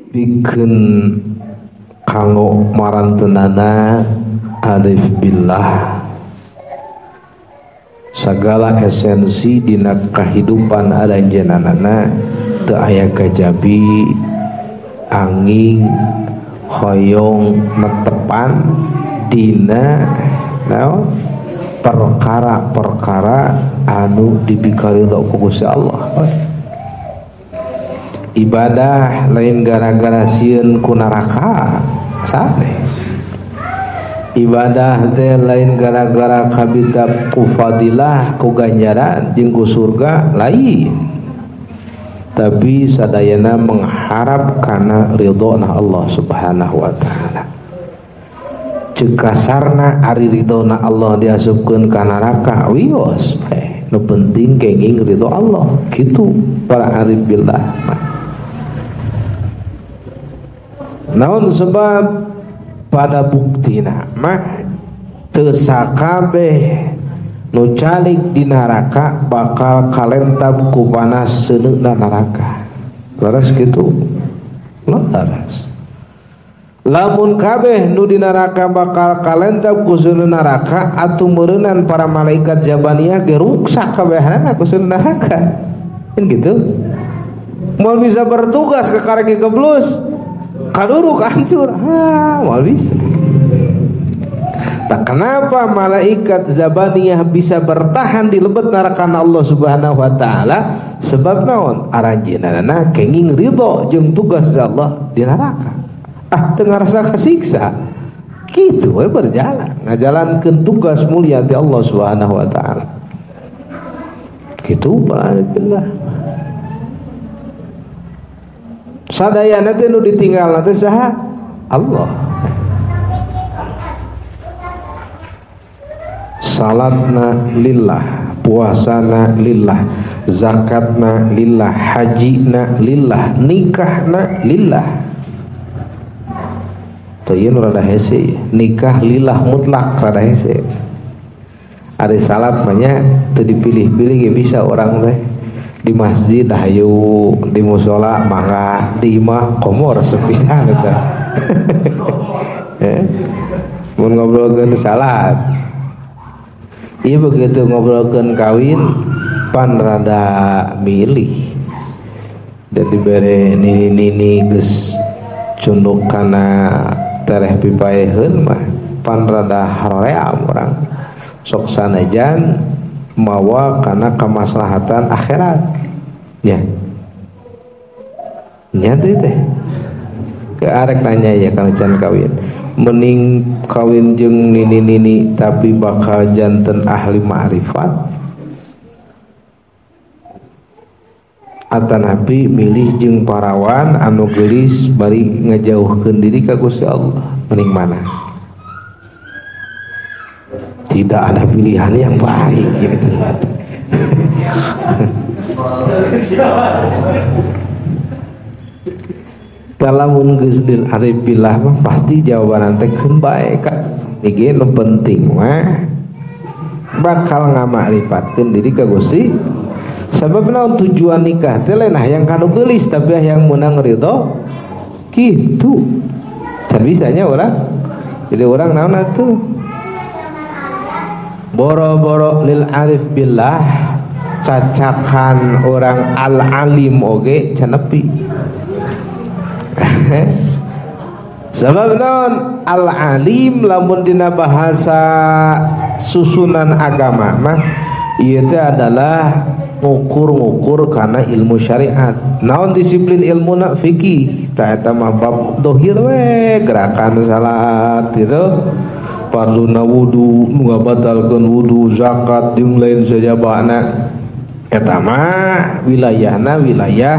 Pikeun kanggo marantenana arif billah segala esensi dina kahidupan aranjeunana teu aya kajabi angin hoyong netepan dina naon perkara-perkara anu dipikaridho ku Gusti Allah. Ibadah lain gara-gara sieun ku neraka sanes. Ibadah teh lain gara-gara kabita ku fadilah ku ganjaran jeung ku surga lain, tapi sadayana mengharap kana ridhona Allah Subhanahu wa taala. Ceuk kasarna ari ridhona Allah diasupkeun ka neraka wios nu penting kenging ridho Allah kitu para arif billah. Naon sebab pada buktina mah teu sakabeh nu calik di neraka bakal kalentab ku panas seuneuna neraka. Leres kitu? Leres. Lamun kabeh nu di neraka bakal kalentab ku seuneuna neraka atuh meureunan para malaikat jabaniyah ge ruksak kabehanana ku seuneuna neraka. Kan gitu? Moal bisa bertugas ke karek geblus kaduruk hancur, ha moal bisa. Tak kenapa malaikat zabaniyah bisa bertahan di lebet neraka Allah Subhanahu wa taala? Sebab naon? Aranjeunana kenging ridho jeung tugas Allah di neraka. Ah teu ngarasa kasiksa. Kitu we berjalan, ngajalankeun tugas mulia di Allah Subhanahu wa taala. Kitu billah. Sadayana teh nu ditinggalna teh saha? Allah. Salatna lillah, puasana lillah, zakatna lillah, hajina lillah, nikahna lillah. Teu ieu nu rada hese, nikah lillah mutlak rada hese. Ari salat mah nya teu dipilih-pilih ge bisa orang teh. Di masjid hayu, di mushola mangga, di imah komo resep pisan eta. Mun ngobrolkeun salat. Ieu begitu ngobrolkeun kawin pan rada milih. Dan dibere nini-nini geus cunduk kana tereh pipaeheun mah pan rada haroream urang. Sok sanajan mawa kana kemaslahatan akhirat. Ya. Nya teh. Ke arek nanya ya kana can kawin. Mending kawin jeung nini-nini tapi bakal janten ahli ma'rifat atanapi milih jeung parawan anu geulis bari ngajauhkeun diri ka Gusti Allah, mending mana? Tidak ada pilihan yang baik gitu. Lamun geus dil arif billah mah pasti jawaban teh keun bae ka. Iki nu penting mah bakal ngamakrifatkeun diri ka Gusti. Sebab naon tujuan nikah teh lain hayang kanu geulis tapi hayang meunang ridho kitu. Can bisanya urang. Jadi urang naon atuh? Boro-boro lil arif billah cacakan orang al alim oge can nepi. Sebab naon al alim lamun dina bahasa susunan agama mah ieu teh adalah ngukur-ngukur karena ilmu syariat. Naon disiplin ilmuna fikih, tah eta mah bab dohir we gerakan salat gitu. Farduna wudu, nu ngabatalkeun wudu, zakat jeung lain sajabana. Eta mah wilayahna wilayah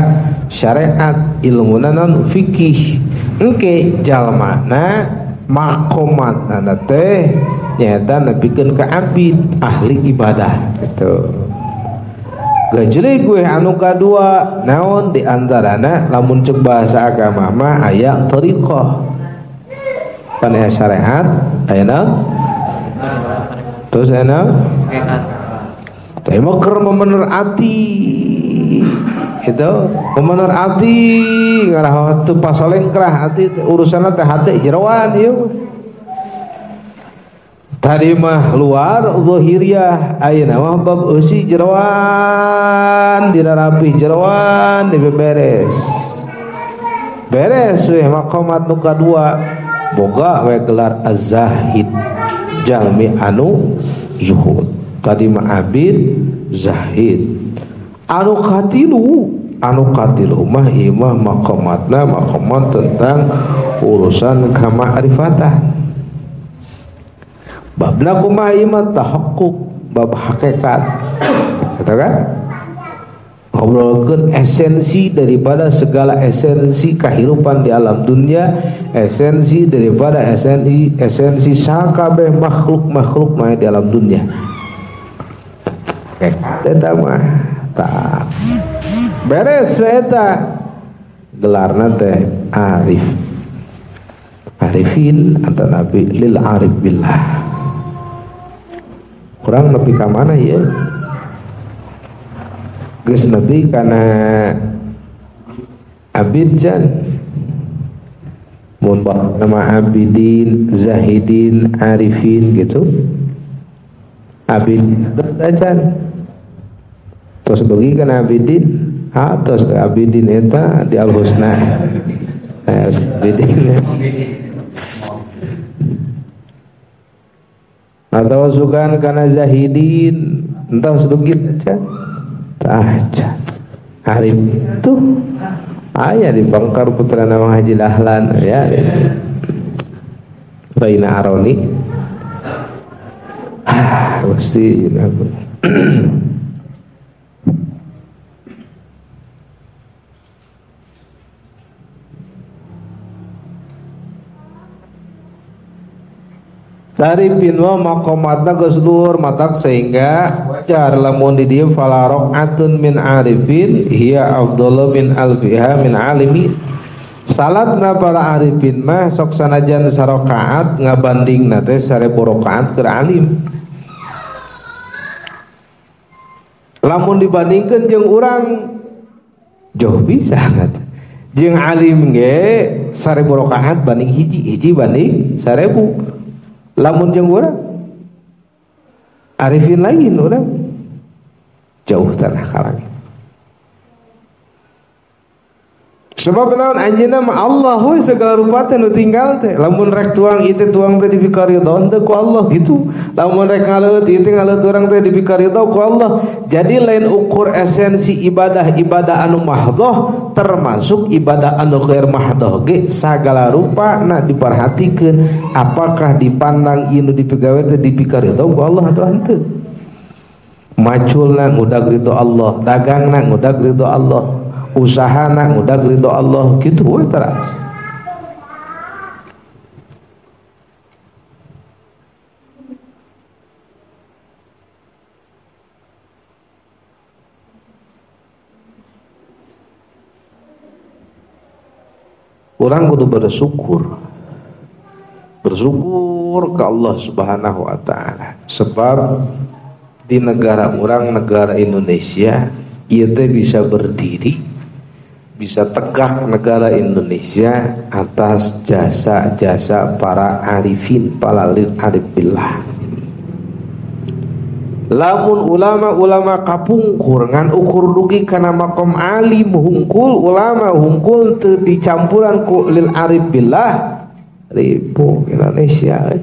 syariat, ilmuna non fikih. Engke jalmana maqomatna teh nyaeta nepikeun ka abid, ahli ibadah gitu. Gajleg we anu kadua naon di antarana lamun ceuk bahasa agama mah aya thariqah. Pan aya syariat aya naon? Terus aya naon? Teh mah keur memener ati. gitu pemenor ati ngarah teu pasolengkrah ati urusanna teh hate jeroan ieu. Tadi mah luar zahiriah, ayeuna mah bab eusi jeroan, dirarapih jeroan, dibeberes. Beres weh maqamat nu kadua, boga we gelar az-zahid, jalmi anu zuhud. Tadi mah abid, zahid. Anu katilu mah ieu mah maqamatna maqamat tentang urusan kamakrifatan. Babna kumaha ieu mah tahaqquq, bab hakikat. Gitu kan? Ngobrolkeun esensi daripada segala esensi kehidupan di alam dunia, esensi daripada esensi sakabeh makhluk-makhluk mah di alam dunia. Eta mah tah. Beres we eta. Gelarna teh arif. Arifin atau nabi lil arif billah. Kurang nepi ka mana ya? Geus nepi kana abid jan. Mun nama abidin, zahidin, arifin gitu. Abid acan. Tos dugi kana abidin, tos abidin eta di Al Husna. Abidin. Atau sukan karena zahidin entah sedikit aja tah arif tuh aya di Bangkar putra nama Haji Dahlan ya Raina Aroni pasti Tarifin wa maqamatna geus luhur matak sehingga wajar lamun di dieu fala raqatun min arifin hiya afdalu min alfiha min alimin. Salatna para arifin mah sok sanajan sarakaat ngabandingna teh 1000 rakaat keur alim. Lamun dibandingkeun jeung urang jauh bisa kata. Jeung alim ge 1000 rakaat banding hiji, hiji banding 1000. Lamun jeung urang arifin lain urang jauh tanah ka langit. Sebab naon anjeunna mah Allah we segala rupa teh nu tinggal teh. Lamun rek tuang ieu teh tuang teh dipikaridho teh ku Allah gitu. Lamun rek ngaleut ieu teh ngaleut urang teh dipikaridho ku Allah. Jadi lain ukur esensi ibadah-ibadah anu mahdhah termasuk ibadah anu ghair mahdhah ge sagala rupa na diperhatikeun apakah dipandang ieu nu dipigawe teh dipikaridho ku Allah atau henteu. Maculna ngudag ridho Allah, dagangna ngudag ridho Allah, usahana ngudag ridho Allah gitu we teras. Urang kudu bersyukur. Bersyukur ke Allah Subhanahu wa taala. Sebab di negara urang, negara Indonesia, ieu teh bisa berdiri, bisa tegak negara Indonesia atas jasa-jasa para arifin, para arif billah. Lamun ulama-ulama kapungkur ngan ukur dugi kana makom alim hungkul, ulama hungkul teu dicampuran ku lil arif billah, ribu Indonesia.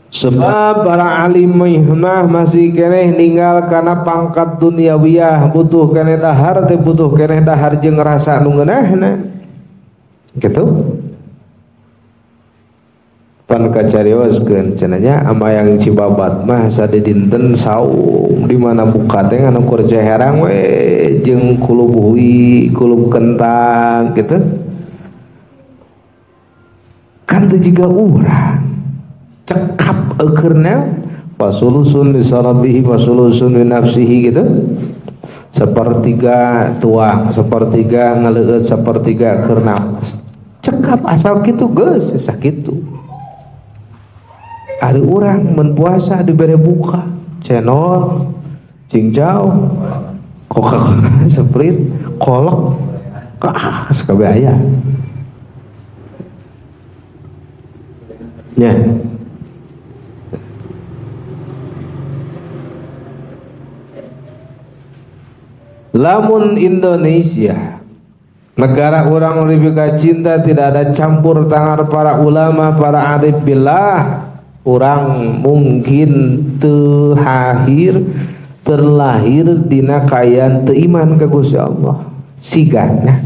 Sebab para alim mah masih keneh ninggal karena pangkat duniawiyah, butuh keneh dahar teh butuh keneh dahar jeung rasa nu ngeunahna gitu. Pan kacarioskeun cenah nya ama yang Cibabat mah sadidinten saum di mana buka teh ngan ukur ceherang we jeung kulub hui, kulub kentang gitu. Kan teu jiga urang cekap eukeureuna fasulusun li sarabihi fasulusun li nafsihi gitu. Sepertiga tuang, sepertiga ngaleueut, sepertiga keur nafas. Cekap asal kitu geus sakitu. Ari urang mun puasa dibere buka cendol, cincau, Coca-Cola, Sprite, kolak, ah sakabeh aya. Nya. Lamun Indonesia negara orang lebih cinta tidak ada campur tangan para ulama, para arif billah, orang mungkin tehahir terlahir dina kayan teu iman ka Gusti Allah sigana.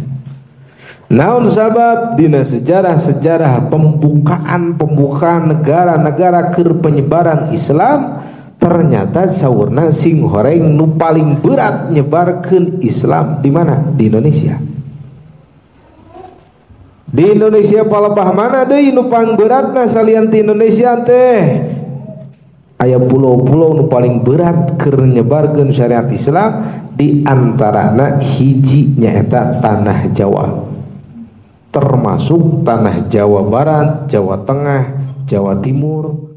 Naon sabab dina sejarah-sejarah pembukaan-pembukaan negara-negara keur penyebaran Islam ternyata saurna sing horeng nu paling berat nyebarkeun Islam di mana? Di Indonesia. Di Indonesia palebah mana deui nu paling beratna salian ti Indonesia teh? Aya pulau-pulau nu paling berat keur nyebarkeun syariat Islam di antarana hiji nyaeta tanah Jawa. Termasuk tanah Jawa Barat, Jawa Tengah, Jawa Timur.